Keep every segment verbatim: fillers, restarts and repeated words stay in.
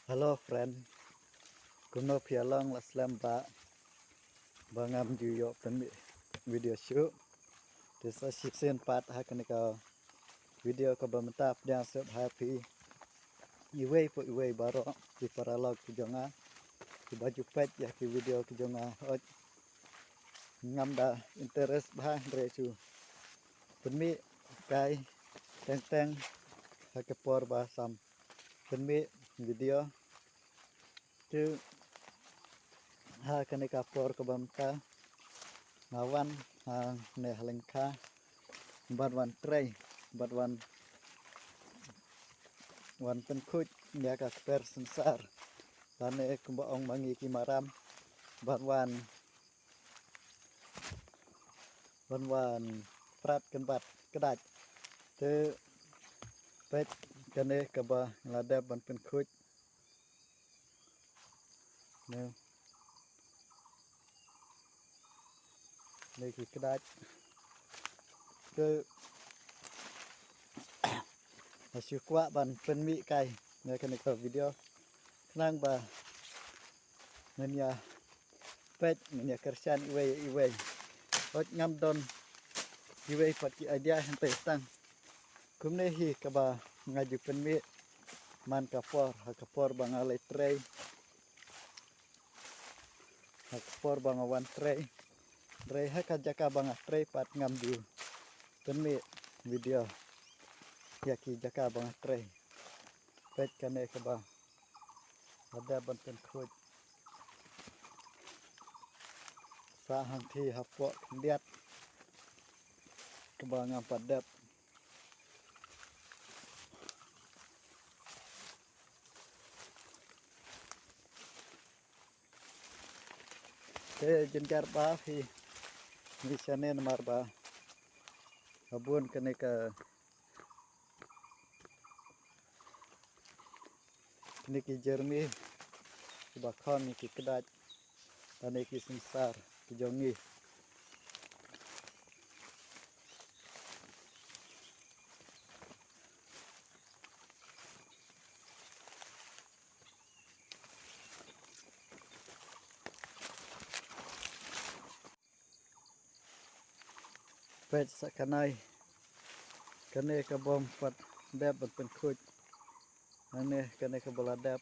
Hello friend. Kumno phi ïa long, la slem ba, ba ngam ju ïoh pynmih video shuh. Te sa shisien pat ha kane ka video kaba mynta pdiang shuh ha phi. Iwei pa iwei baroh ki paralok ki jong nga, kiba ju peit ïa ki video ki jong nga, hooid ngam da interest bha hynrei shu pynmih kai teng teng ha ka por ba sam pynmih video. Te ha kane ka por kaba mynta nga wan hangne ha lyngkha ban wan trei, ban wan, wan pynkhuid ïa ka kper synsar. Lane kumba ong ma ngi ki Maram, ban wan, ban wan prat kynbat kdait. Te peit kane kaba nga la dep ban pynkhuid. Ne. Ne ki kdait. Te nga shu kwah ban pynmih kai ïa kane ka video khnang ba ngin ïa peit, ngin ïa kyrshan iwei iwei. Hooid ngam don iwei pat ki idea hynrei tang kumne hi kaba nga ju pynmih man ka por, ha ka por ba nga leit trei, ha ka por ba nga wan trei. Hynrei ha ka jaka ba nga trei pat ngam ju pynmih video ïa ki jaka ba nga trei. Peit kane kaba nga dep ban pynkhuid. Sa hangthie hapoh khyndiat kaba ngam pat dep. Te jynjar ba phi, ngi shane namar ba ha bun kane ka, kine ki jermi kiba khon ïa ki kdait lane ki synsar ki jong ngi. Peit sa kane, kane ka bym pat dep ban pynkhuid. Kane, kane kaba la dep,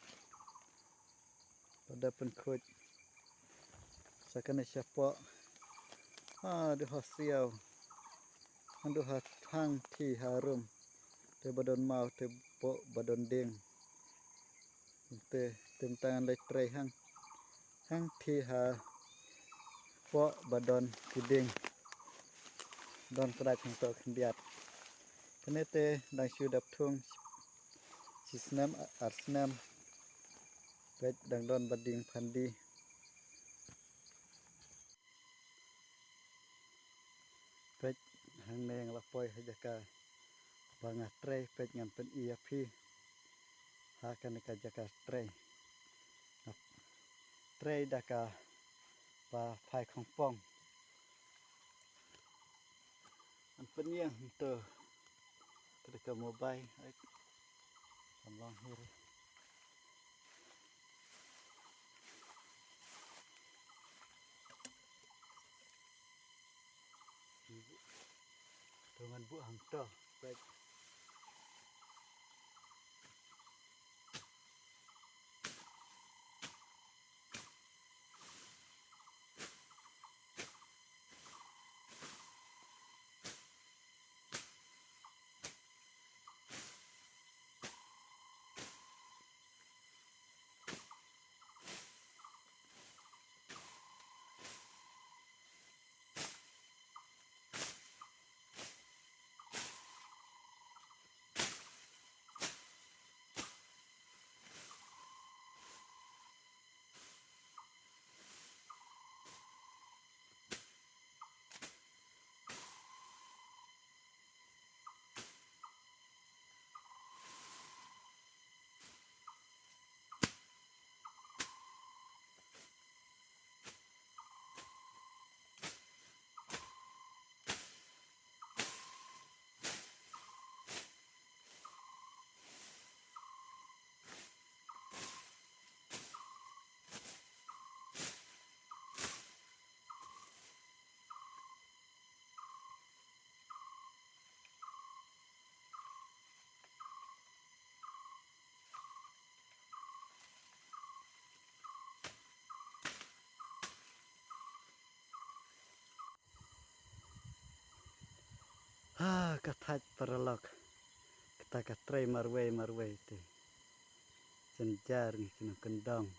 la dep pynkhuid. Sa kane shapoh, haduh ha siaw, haduh ha hangthie harum. Te ba don maw te poh ba don dieng. Te, te mynta ngan leit trei hang, hangthie hapoh ba don ki dieng. Don kdait hangto khyndiat. Kane te dang shu dap thung shi snem ar snem. Peit dang don ba dieng phan die. Peit hangne nga la poi ha jaka ba nga trei, peit ngan pyni ïa phi ha kane ka jaka trei. Nga trei da kaba phai khongpong. Ngan pyni ïa phi to. Te da ka mobile ai. Kam long hi re. To ngan buh hangto. Peit. Ha, ka thait paralok. Kata ka trei marwei marwei te. Jynjar ngi ki nongkyndong.